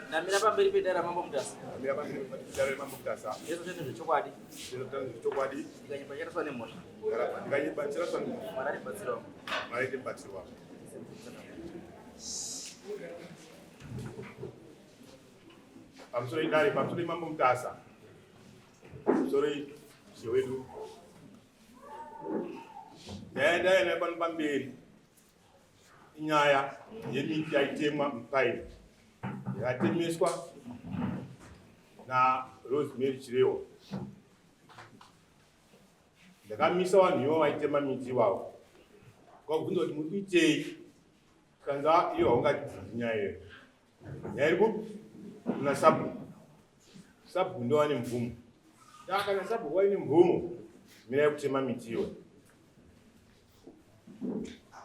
Ndamira pamberi pedare raMambo Mutasa. Ndamira pamberi pedare raMambo Mutasa. Ndizvo tende zvechokwadi. Ndizvo tende zvechokwadi. Ndikanyepa chiraswa nemhosva. Ndikanyepa chiraswa nemhosva. Mwari atibatsire wangu. Mwari atibatsire wangu. Pamusoro idare, pamusoro Mambo Mutasa. Pamusoro ishe wedu. Nyaya ndaya nayo pano pamberi. Inyaya yemiti yaitemwa mupaini yakatemeswa naRosemary Chirewa. Ndakamisa vanhu ivo vaitema miti ivavo, kwakubvunza kuti muri kuitei, kanzi ah, iyo haungatibvunzi nyaya iyo, nyaya iri kupi? Kuna sabhuku. Sabhuku ndo vane mvumo. Kana sabhuku vaine mvumo, mirai kutema miti iyoyo.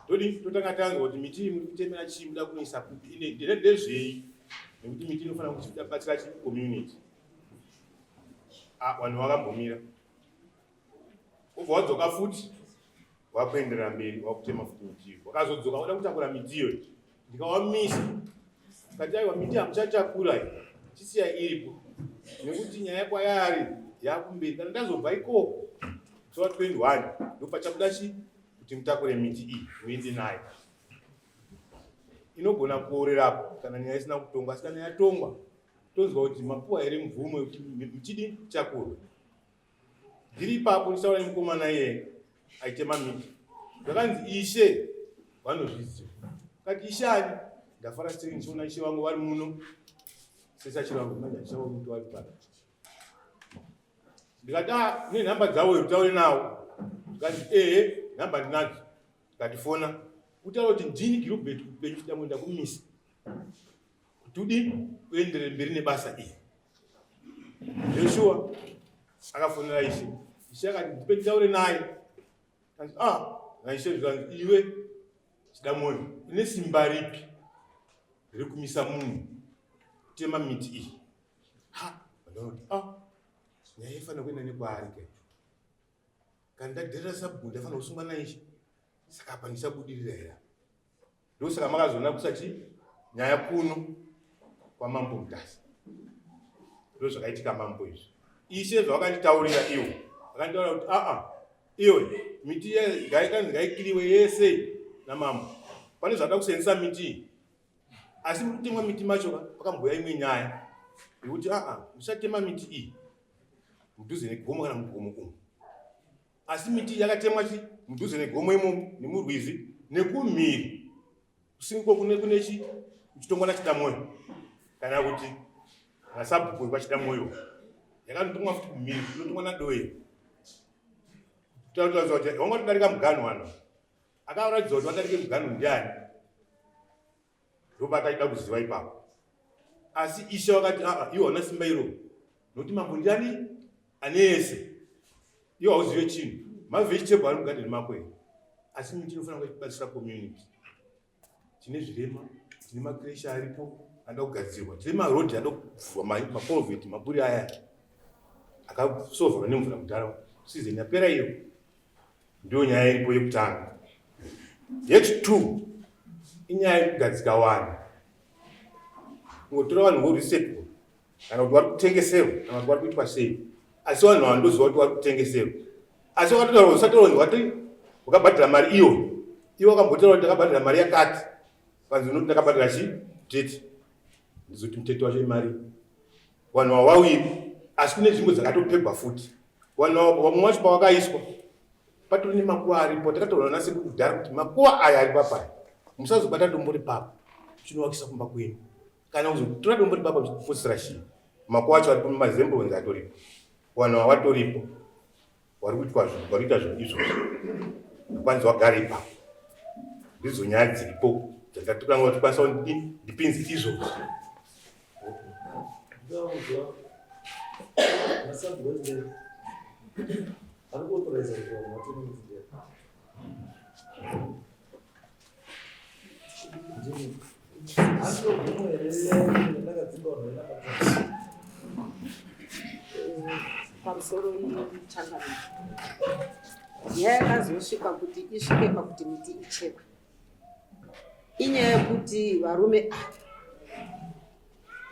Todi totanga tanzwa kuti miti iyi muri kutemera chii, muda kunoisa kupi, ine ndezvei, nekuti miti inofanira kuti ibatsira chi community. Ah, vanhu vakambomira, ubva wadzoka futi wakuenderera mberi wakutema futi miti iyo. Wakazodzoka wada kutakura miti iyoyo, ndikawamisa kati aiwa, miti hamuchatakura iyi, chisiya iripo nekuti nyaya kwayari yakumberi. Kana ndazobva ikoko musi wa 21 ndopachabuda chi kuti mutakure miti iyi muende nayo. Inogona kuorerapo kana nyaya isina kutongwa, asi kana yatongwa tonzwa kuti mapuwa here mvumo yekuti muchidi chakurwe. Ndiri ipapo ndichitaura nemukomana iyeye aitema miti, zvakanzi ishe vanozviziva. Kati ishe ani? Ndafara sei ndichiona ishe vangu vari muno sesachirvangu manje handichaoni kuti vari papi. Ndikati ah, une nhamba dzavo here utaure nawo? Zvikanzi ehe, nhamba ndinadzo. Ndikati fona utaura kuti ndini Gilbert upenyu chidamwe ndakumisa kuti udi uenderere mberi nebasa iri. Joshua akafonera ishe, ishe akati ndipe nditaure naye. Kanzi ah, naishe zvikanzi iwe Chidamoyo une simba ripi rekumisa munhu kutema miti iyi? Ha, vanoti ah, nyaya ifanira kuenda nekwaari kai. Kana ndadherera sabhuku ndafanira kusungwa naishe, saka apa ndichabudirira here? Ndosaka makazoona kusati nyaya kuno kwamambo Mutasa. Ndozvakaitika mambo izvi. Ishe zvavakanditaurira iwo, vakanditaurira kuti aa iwe miti ngaikanzi ngaikiriwe yese namambo. Pane zvada kusenzesa miti iyi. Asi muri kutemwa miti macho ka pakamboya imwe nyaya yekuti aa musatema miti iyi mudhuze negomo kana mugomo umu. Asi miti yakatemwa chi mudhuze negomo imomo nemurwizi nekumhiri kusingiko kune kune chi kuchitongwa naChidamoyo kana kuti nasabhuku wekwaChidamoyo yakanotomwa futi kumhiri kunotongwa naDoye. Tautaura kuti wanga watodarika muganhu wano, akaratidza kuti wadarike muganhu ndiani, ndopataida kuziva ipapo. Asi ishe wakati aa, iwe hauna simba iro nokuti mambo ndiani ane yese, iwe hauzive chinhu. Mavegetable ari mugadheni mako here? Asi miti inofanira kubatsira community. Tine zvirema, tine makreshi aripo anoda kugadzirwa, tine marodhi anoda kuvhurwa, makolveti maburi aya akasovharwa nemvura kudhara, season yapera iyo. Ndiyo nyaya iripo yekutanga. Yechi2 inyaya yekugadzika vanhu, kungotora vanhu voresetwa kana kuti vari kutengeserwa kana kuti vari kuitwa sei, asi vanhu ava ndoziva kuti vari kutengeserwa, asi wakatotaura usataura kuti wati wakabhadhara mari iyo, iwe wakambotaura kuti ndakabhadhara mari yakati, vanzi unoti ndakabhadhara chi mutete, ndizoti mutete wacho imari. Vanhu ava wawiri, asi kune nzvimbo dzakatopegwa futi. Vanhu ava vamwe vacho pavakaiswa patori nemakuva aripo, takataura nasekuru kudhara kuti makuva aya ari papaya, musazobata dombo ripapo chinovakisa kumba kwenyu, kana kuzotora dombo ripapo chifutsira chii. Makuva acho aripo, mazembonzi atoripo, vanhu ava vatoripo, vari kuitwa zvinhu, vari kuita zvinhu izvozvo, kwanzi wagara ipapo. Ndidzo nyaya dziripo dzatatikanga tikwanisa kuti ndipinze izvozvo. Pamusoro changamire, nyaya yakazosvika kuti isvike pakuti miti ichekwe inyaya yekuti varume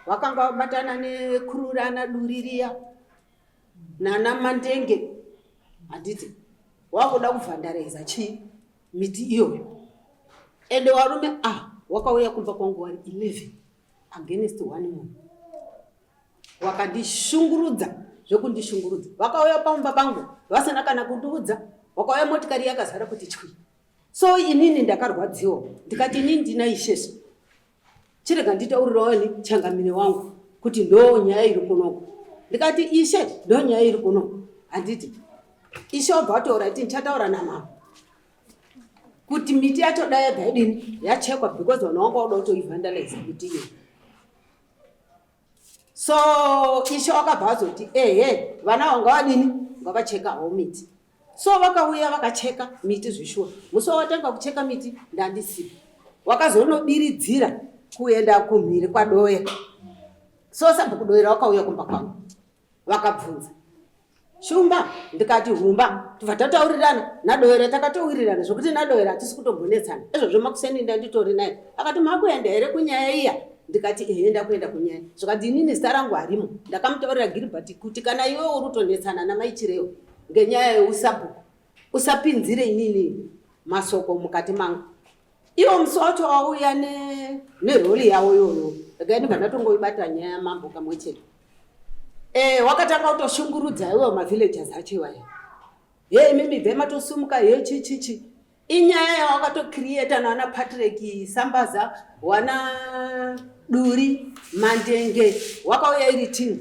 ava Vakanga vabatana nekururana duri riya nana Mandenge, handiti wakuda kuvhandaraiza chii miti iyoyo. Ende varume ah wakauya kumba kwangu wari 11 against one munhu, wakandishungurudza zvekundishungurudza. Vakauya pamba pangu vasina kana kundiudza, wakauya motikari yakazara kuti chwi. So inini ndakarwadziwa, ndikati inini ndina isheso, chirega nditaurirawo ni changamire wangu kuti ndo nyaya iri kunoko. Ndikati ishe, ndo nyaya iri kunoko, handiti ishe wabva wataura ti ndichataura namama kuti miti yacho dai yabva yadini yachekwa, because vanhu vanga vauda kutoivhandalize miti iyo. So ishe wakabva azoti ehe, vana vanga vadini, ngavachekawo miti. So vakauya vakacheka miti zvishuwa. Musi wawatanga kucheka miti ndandisipo, wakazonobiridzira kuenda kumhiri kwaDoya. So sabhuku Doera wakauya kumba kwangu, vakabvunza Shumba, ndikati humba, tobva tataurirana naDoera, takatowirirana zvekuti naDoera hatisi kutombonetsana. Izvozvo makuseni ndanditori naye, akati makuenda here kunyaya iya? Ndikati ehe, ndakuenda kunyaya. Zvikati inini zita rangu harimo. Ndakamutaurira Gilbert kuti kana iwe uri kutonetsana namai Chirewo ngenyaya yeusabhuku, usapinzire inini masoko mukati mangu. Iwo musi wacho wauya neroli yawo iyoyo, regai ndibva ndatongoibata nyaya yamambo kamwe chete. Wakatanga kutoshungurudza iwo mavillagers acho iwayo, he imimi bve matosumuka, he chichichi. Inyaya yawakatocreata naana Patrick Sambaza, wana Duri Mandenge, wakauya iri team.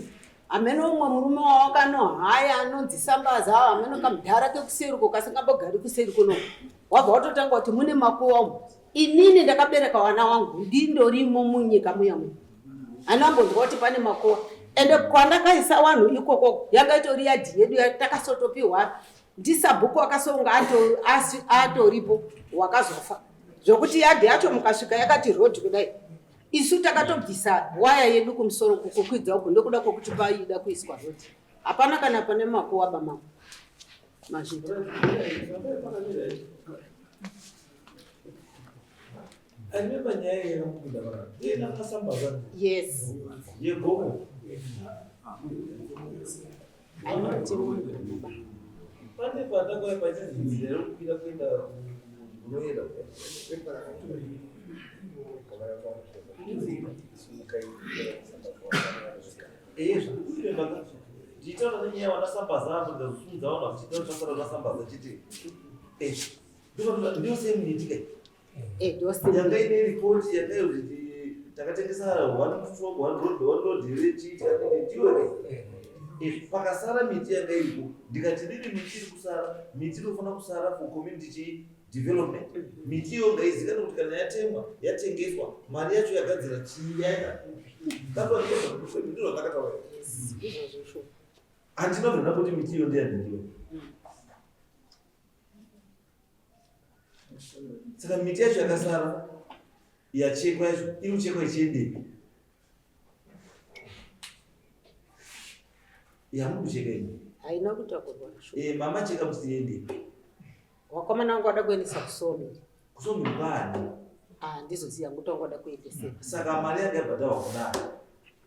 Hameno umwe murume wawakanohaya anonzi Sambaza, hameno kamudhara kekuseri uko kasingambogari kuseri kuno, wabva watotanga kuti mune makuva umu. Inini ndakabereka wana wangu, ndindorimo munyika muya muya, anambonzwa kuti pane makuva. Ende kwandakaisa wanhu ikoko yanga itori yadhi yedu yatakasotopiwa ndisabhuku, akasonga atoripo, wakazofa zvokuti yadhi yacho mukasvika yakati rodhi kudai. Isu takatobvisa waya yedu kumusoro kukukwidza uku ndokuda kwokuti paida kuiswa rodhi. Hapana kana pane makuva bamama mazvita. I remember nyaya yakabuda vanhu. Yena akasambaza. Yes. Yegomo. Anoti munhu baba. Pane pandakauya pachinzi nzira yekukwira kuenda kunoenda. Eh, zvikuireva ndichitaura nenyaya vanasambaza apo ndikazosimudza vanhu vachiita kuti vanasambaza chete. Eh, ndiyo same miti kai. Yanga ine ripoti yanga kuti takatengesa one stroke, one road, one load yechi takadini, ndiyo here? Pakasara miti yanga iripo, ndikati riri miti iri kusara, miti inofanira kusara for community chi development. Miti iyo ngaizikanwe kuti kana yatemwa yatengeswa, mari yacho yagadzira chii, yaenda kupi. Ndizvo zvandakataura. Izvozvo. Handina kubvira kuti miti iyo ndeyanhingiwa. Saka miti yacho yakasara yachekwa yacho iri kuchekwa ichiendepi? Yamuri kucheka imi? Haina kutakurwa. Mama cheka kuti iendepi? Wakomana wangu wada kuendesa kusomiri. Kusomiri kwani? Ah, ndizoziva kuti wanga wada kuendesera. Saka mari yanga yabhadharwa kunani?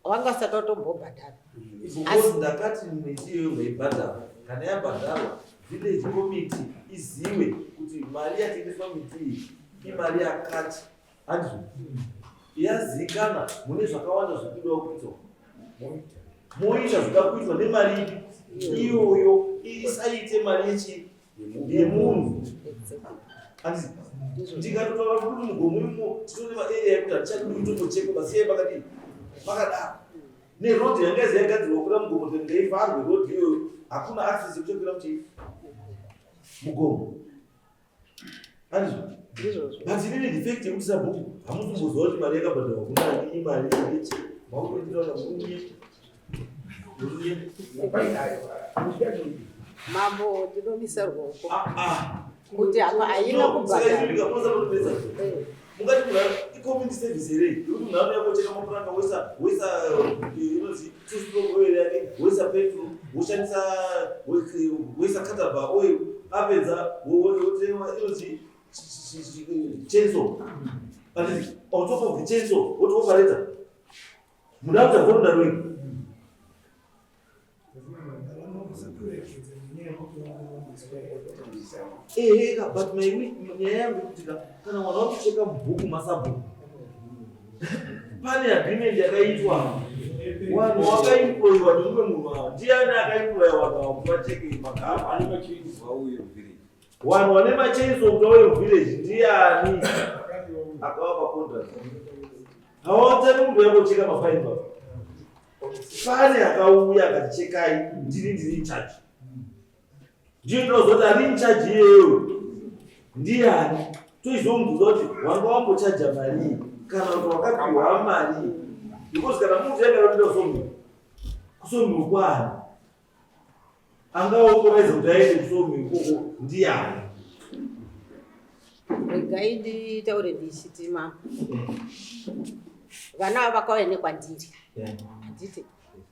Wanga usati watombobhadhara. Because ndakati miti iyoyo ngaibhadharwa. Kana yabhadharwa, village committee izive kuti mari yatengeswa miti iyi imari yakati. Handizvo? Yazikana mune zvakawanda zvikudiwa kuitwa. Moita zvida kuitwa nemari ipi iyoyo, isaite mari yechi yemunhu. Exactly. Ndikatotaura kuti mugomo imo titone maarea ekuti hatichadi kutombochekwa, basiyai pakadii pakadaro. Nerodhi yanga izi yagadzirwa kukwira mugomo, kuti ngaivharwe rodhi iyoyo, hakuna access yekutokwira muchii mugomo. Handizvo? Ndizvozvo. But inini the fact yekuti sabhuku hamusi kumboziva kuti mari yakabhadharwa kunani, imari yechi makutoitira murume murume. Mambo, ndinomisa ruoko Ah, ah. kuti apa haina No, saka kubhadhara. izvi ndikamuudza kuti pesa. Mungati munhu icommunity service here yekuti munhu anouya kocheka mapuranga, woisa inonzi two stroke oil yake, woisa petrol, woshandisa, woisa cataba oil, apedza wotenga inonzi chainsaw. On top of the chainsaw woti operator. Muda kuita voluntary work. Eheka, but my nyaya yangu yekuti kana mwana wakucheka mubhuku masabhuku pane agreement yakaitwa vanhu wakaemployiwa nemumwe munhu ava ndiani akaemploya vanhu ava kuti vacheke magama vanhu vane machenso kuti vauye muvillage ndiani akavapa contract hawatani munhu yangocheka mafaini baba pane akauya akati chekai ndini ndiri in charge ndiyo ndinozoti ari in charge iyeyo ndiyani toizomubvunza kuti wanga wambochaja marii kana kuti wakapiwa marii because kana munhu yanga anoenda kusomiro kusomiro kwani angaautorize kuti aende kusomiro ikoko ndiyani regai nditaure ndichiti mama vana ava vakauya nekwandiri handiti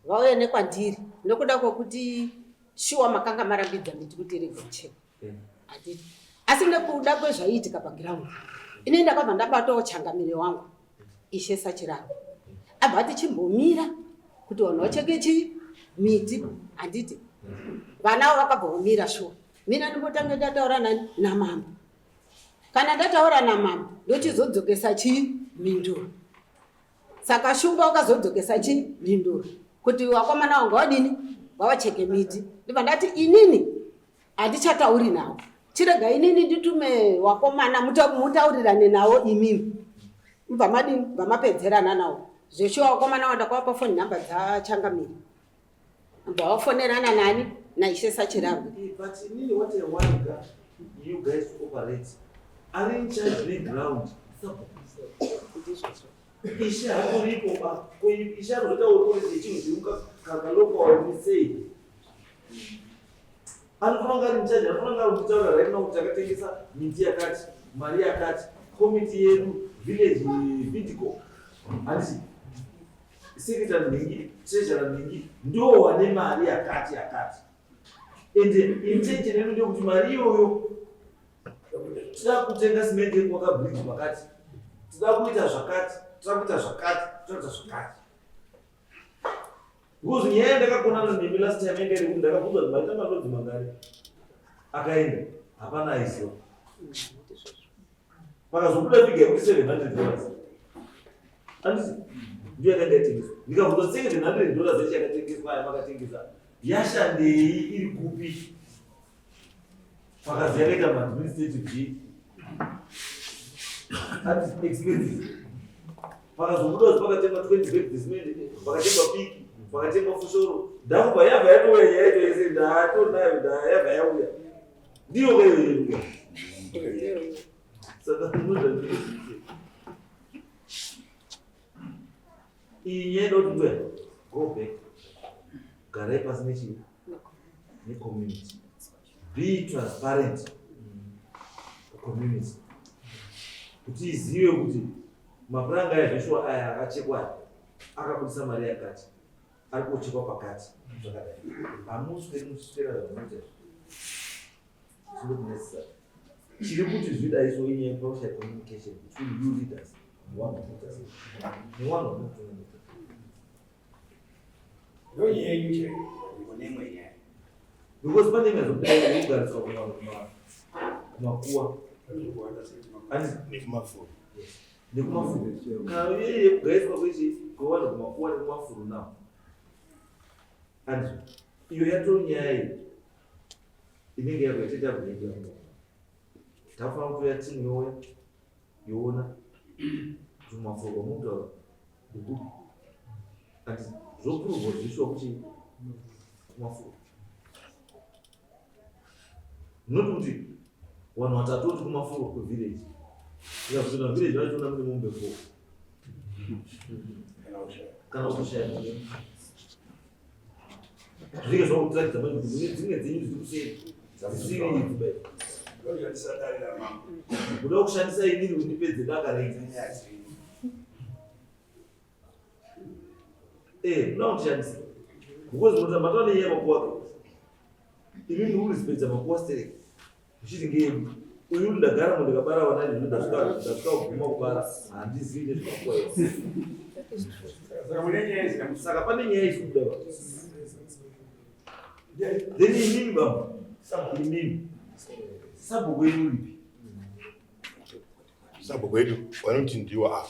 vauya nekwandiri nokuda kwokuti shuwa makanga marambidza miti kuti irege kuchekwa handiti asi nekuda kwezvaiitika pagiraundi ini ndakabva ndabatawo changamire wangu ishe sachiraro abva ati chimbomira kuti vanhu vacheke chii miti handiti vana avo vakabva vamira shuwa mina ndimbotange ndataura nani namambo kana ndataura namambo ndochizodzokesa chii mhinduro saka shumba wakazodzokesa chii mhinduro kuti wakomana wanga wadini wavacheke miti ndibva ndati inini handichatauri nawo chirega inini nditume wakomana mutaurirane nawo imimi mubva madini bva mapedzerana nawo zveshuwa wakomana wandakawapa foni nhamba dzachangamiri Bva wafonerana nani naishe Sachiragwe. Eh, but inini what I want ka you guys to operate ari in charge neground ishe hakuripo ba ko ishe anozoita authority yechinhu chiri kakalocal sei anofanira kunge ari in charge anofanira kunge ari kutaura right now kuti takatengesa miti yakati mari yakati komiti yedu village vidico handiti Secretary nhingi, treasurer nhingi ndo wane mari yakati yakati. Ende intention yedu ndeyekuti mari iyoyo tida kutenga simende yekuvaka bridge pakati, tida kuita zvakati, tida kuita zvakati, tida kuita zvakati. Because nyaya yandakakonana nemi last time yanga iri kuti ndakabvunza kuti maita malodzi mangani akaenda hapana aiziva. Pakazobuda figure yekuti $700. Andisi ndiyo yakanga yatengeswa. Ndikabvunza $700 yacho yakatengeswa yamakatengesa yashandei iri kupi? Pakazi yakaita maadministrative chii? Ati expenses. Pakazobuda kuti pakatengwa 20 bags dzecement, pakatengwa piki, pakatengwa foshoro. Ndakubva yabva yatouya nyaya yacho yese ndatonayo ndayabva yauya. Ndiyo kayo yedu. Saka ndinozvandinoziva. Iyi nyaya inoda kuti mbuya go back. Garai pasi nechii? Necommunity. Be transparent kucommunity. Kuti izive kuti mapuranga aya zveshuwa aya akachekwa aya akabudisa mari yakati. Ari kuchekwa pakati zvakadai. Hamusweri muchiswera zvamunoita izvi. It's not necessary. Chiri kuti zvidai so inyaya yekushaya communication between you leaders nevanhu vanoita sei nevanhu vanotungamidza. Ndonyaya yenyu chaiyo. Kune imwe nyaya. Because pane imwe zvokuti kugariswa kumakuwa. Nekumafuru. Nekumafuru. Kana iye yekugariswa kwechi kwevanhu kumakuwa nekumafuru now. And iyo yatoo nyaya iyi inenge yakuita kuita. Tafanira kutoya timu youya yoona kuti mumafuru kwamukutaura ndekupi and zvopuruvwa zvishuwa kuti kumafuru not kuti vanhu vatatoti kumafuro kuvillage tikazopinda muvillage vachiona mune mombe four kana kutoshaya mombe zvinenge zvakuratidza manje kuti mune dzimwe dzenyu dziri kuseri dzisiri idzi bai kuda kushandisa inini kuti ndipedze daka renyu Eh, kuda kundishandisa because munotamba tova nenyaya makuwa ke imi muri kurespecta makuwa sterek muchiti ngeyedu uyu ndagara mu ndikabara vana ndino ndasvika ndasvika kuguma kubara handizivi nezvemakuwa ese. Saka pane nyaya isi kubuda pa. Then imimi baba, imimi sabhuku wenyu uripi? Sabhuku wedu vanoti ndiwo ava.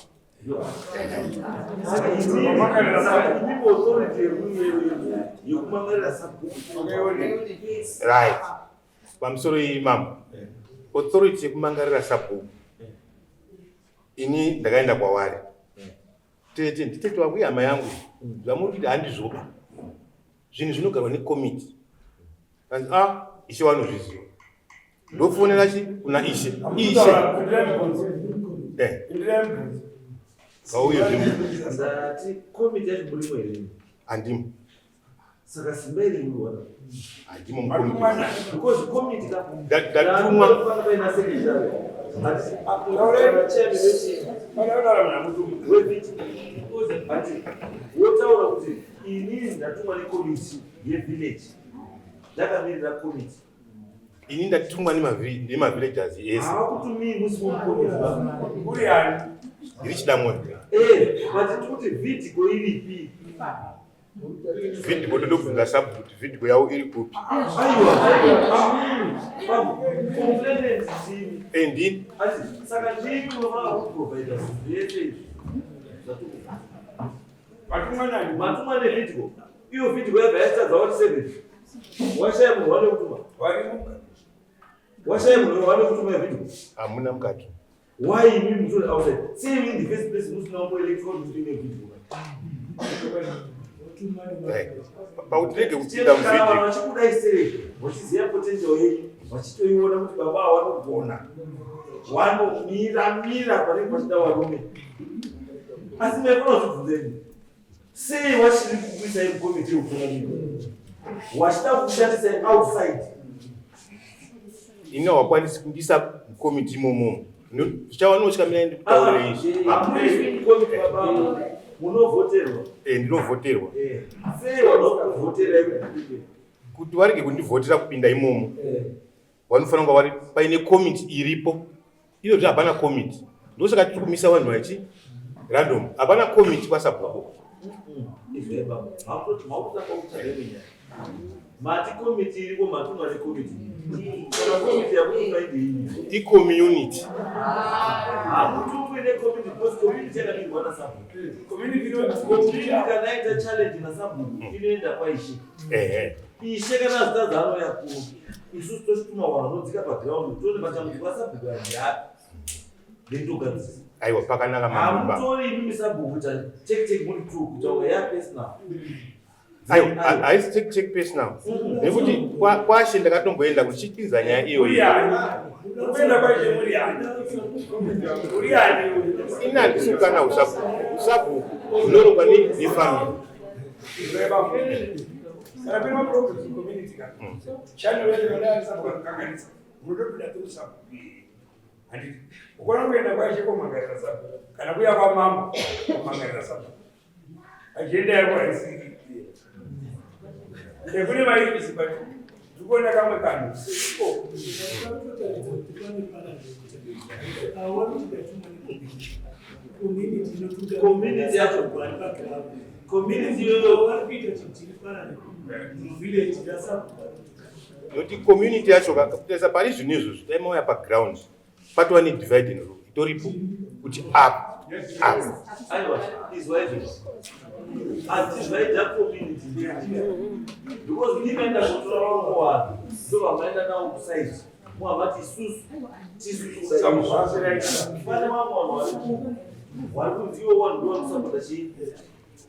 Saka imimi authority yekumangarira sabhuku? Right, pamusoro iyi mambo, authority yekumangarira sabhuku, ini ndakaenda kwavari. Tete, nditete wangu, ihama yangu. Zvamuri kuita handizvoba, zvinhu zvinogarwa nekomiti. Kanzi a ishe vanozviziva. Ndofonera chi kuna ishe, ishe vauye zvinhu. Ndati komiti yacho murimo here? Handimo. Saka simba iri muriwana? Handimo mukomiti. Because komiti ka Ndatumwa. Pano paina secretary. Ati chairman weviti, ati wotaura kuti inini ndatumwa nekomiti yevillage, ndakamirira komiti. Ini ndatumwa nemavillagers ese. Havakutumii musi womukomiti baba. Ndiri Chidamoyo. But tikuti VIDCO iripi? VIDCO totobvunza sabhuku kuti VIDCO yavo iri kupi. Aiwa, babu, complainant ndimi. Ndini. Ati saka ndimi munofanira kuprovida zvese izvi zvatikupa. Matumwa neVIDCO. Iyo VIDCO yabva yatadza wati seven, washaya munhu wane kutuma, washaya munhu wane kutuma yeVIDCO. Hamuna mukati. Why imi mutori outside? Sei in the first place musina kumboelectwa kuti mupinde VIDCO? Right. Pakuti rege kupinda Kana vanhu muVIDCO. vachikudai sereke, vachiziva potential yenyu, vachitoiona kuti baba ava vanogona, vanomira mira panenge pachida varume, asi maifana kuzvibvunzeni, sei wachiri kukuisai mukomiti yeutungamiri, wachida kushandisai outside? Ini hawakwanisi kundisa mukomiti imomo. Zvichawanotya mina ndikutaurire izvi. Hamuiswi mukomiti baba, munovhoterwa. Ndinovhoterwa. Sei vanokuvhoterai kuti mupinde? Kuti varege kundivhotera kupinda imomo, vanofanira kunga vari paine komiti iripo. Izvozvi hapana komiti, ndosaka tiri kumisa vanhu vachi random. Hapana komiti kwasabhuku. Izvai baba, makutanga kutsvaga imwe nyaya. Mati komiti iriko, matumwa nekomiti. Kana komiti yakutumwa ndeiyi? Icommunity. Hamutumwi nekomiti because community yakamirwa nasabhuku. Community kana yaita challenge nasabhuku inoenda kwaishe. Ishe kana zitadza anouya kuno, isusu tochituma vanhu vanodzika paground, tione matambudziko asabhuku aya ndeapi, then togadzirisa. Aiwa, pakanaka mambo. Hamutori imimi sabhuku kuita check check muri two, kuita kunge yapersonal. Aiwa, haisi check check personal, nekuti kwashe ndakatomboenda kuchipinza nyaya iyoyi. Ini handisi kukana usabhuku. Usabhuku hunorongwa nefamily. Kana pane maproblems mucommunity ka, channel yacho kana yaisabhuku kukanganisa, munotopinda through sabhuku. Handiti ukona kuenda kwaishe komangarira sabhuku kana kuya kwamambo komangarira sabhuku, agenda yako haisi clear. Kune maissues, but ndikuona kamwe kanhu siko. Community yacho, community iyoyo. Nokuti community yacho kutarisa pari zvinhu izvozvo, dai mauya paground patova nedivide and rule itoripo kuti apa apa. Aiwa, izwa izvozvo, hatizvaita community, because ndimaenda kutora vamwe vanhu, ndo vamaenda navo kusite, muhamati isusu tisu. Pane vamwe vanhu vari kunzi iwo vanhu ndo vanosapota chii,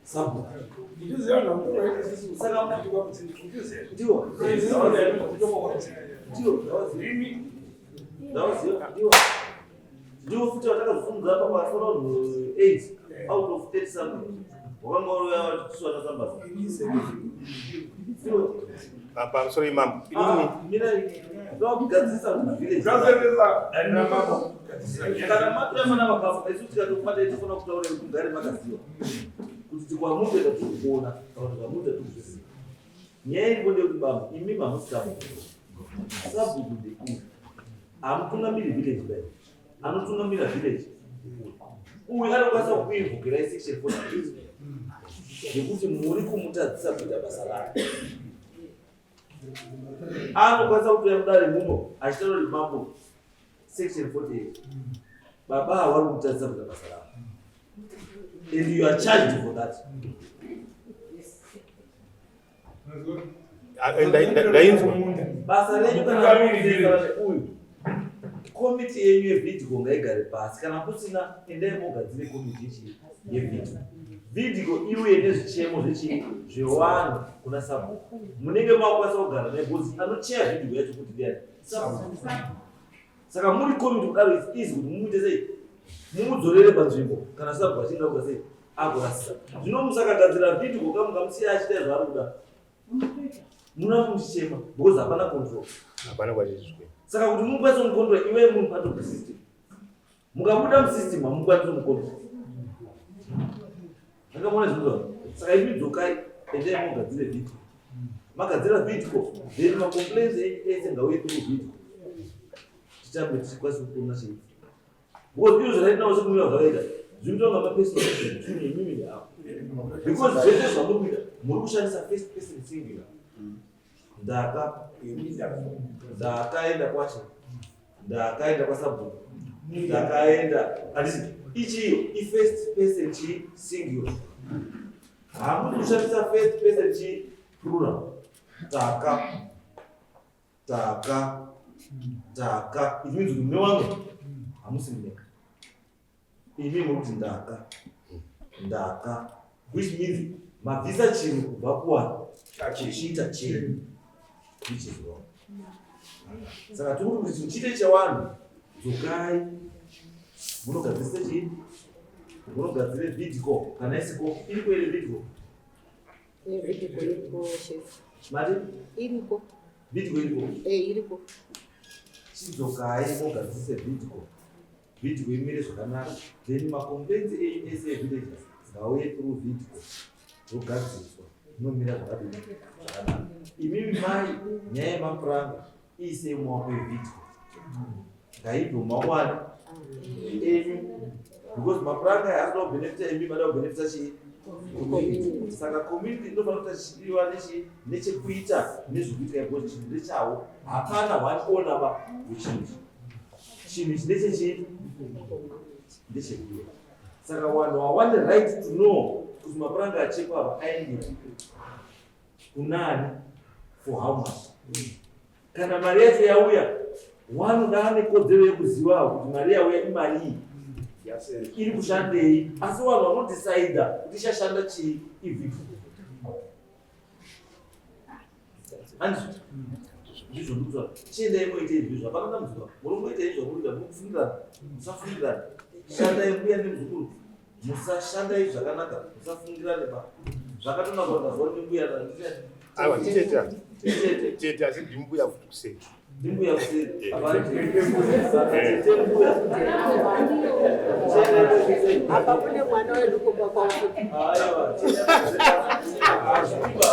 sabhuku. Saka ndiwo ndiwo ndavaziva, ndiwo ndiwo futi vatakazosumudza apa pasora vanhu 8 out of 30 something wakanga uya vachitiswa nasambaza. Pamusoro imambo, inini Mirai, ndokugadzirisa village. Kana matoya mana vakafa, isu tikatokubata tifana kutaura kuti mugare makaziva kuti tikwamuita tiri kuona kana kuti zvamuita tiri kuzviziva. Nyaya iripo ndeyekuti baba, imi mamusi sabhuku, sabhuku ndeuyu, hamutungamiri village bai, anotungamira village. Uyu anokwanisa kukuinvokerai section 48 yekuti muri kumutadzisa kuita basa rake. Anokwanisa kutoya mudare muno achitaura kuti mambo section 48 baba havari kumutadzisa kuita basa ravo and you are charged for that. Ndainzwa basa renyu kana uyu komiti yenyu yevhidhiko ngaigare pasi. Kana kusina, endai mogadzire komiti yechi yevhidhiko. Vhidhiko iuye nezvichemo zvechii zvevanhu kuna sabhuku. Munenge makukwanisa kugara naye because anocheya vhidhiko yacho kuti ndiani? Sabhuku. Saka muri komiti kudaro, it's easy kuti mumuite sei, mumudzorere panzvimbo kana sabhuku achinge akuita sei, akurasisa. Zvino musakagadzira vhidhiko kamukamusiya achiita zvaari kuda, muna muchichema because hapana control. Hapana kwachizwe. Saka kuti mukwanise kumucontrol, iwe muri part of the system. Mukabuda musystem, hamukwanisi kumucontrol. Akamuona zvinotaura. Saka imi dzokai, endai mugadzire vhidhiko. Magadzira vhidhiko, then macomplaints enyu ese ngauye through vhidhiko, titambe tichikwanisa kuona chii, because izvo zvaraitinawo sekumira zvakaita zvinoita kunga mapersonal issue between imimi neavo, because zvese zvamuri kuita muri kushandisa first person singular. Ndakaenda kwacho, ndakaenda kwasabhuku, ndakaenda, handisi ichiyo ifirst person chi singular. Hamuri kushandisa first person chi plural. Taka, taka, taka, it means kuti mune wamwe, hamusi muneka. Imi muri kuti ndaka, ndaka, which means mabvisa chinhu kubva kuwanhu chichiita chenyu, which is wrong. Saka tiri kuti chinhu chiite chewanhu, dzokai munogadzirise chii, munogadzire vhidhiko. Kana isiko, iriko iri vhidhiko? Vhidhiko iriko, chef. Mati? Iriko. Vhidhiko iriko? Eh, iriko. Chidzokai mugadzirise vhidhiko, vhidhiko imire zvakanaka, then macomplaints enyu ese evillagers ngauye through vhidhiko, zvogadziriswa, zvinomira zvakadini, zvakanaka. Imimi mai, nyaya yemapuranga iisei mumaoko evhidhiko, ngaibve mumaoko enyu, because mapuranga aya asida kubenefita imi, mada kubenefita chii? Community. Saka community inofanira kuti chidiwa nechi nechekuita nezvekuitika, because chinhu ndechavo. Hapana one owner ba wechinhu. Chinhu ichi ndechechii? Ndechekuya. Saka vanhu hawane right to know kuti mapuranga achekwa ava aendepi, kunani, for how much. Kana mari yacho yauya, wanoda ane kodzero yekuzivawo kuti mari yauya imari iyi iri kushandei. Asi vanhu vanodhisaidha kuti ichashanda chii ivhiki, handizvo? Ndizvo ndikuta. Chiendai moite izvizvo, hapana dambudziko. Muri kungoita izvo zvamuri kuita, muri kufungirana. Musafungirana, shandai mbuya nemuzukuru, musashandai zvakanaka, musafungirane ba. Zvakatonaka kuti mazuva nembuya. Aiwa, titete. Titete. Tete, asi ndimbuya kuti kusei. Ndimbuya kuseri. Hapana tete, mbuya. Chiendai moite. Apa kune mwana wedu kumba kwavo. Aiwa, hazviba.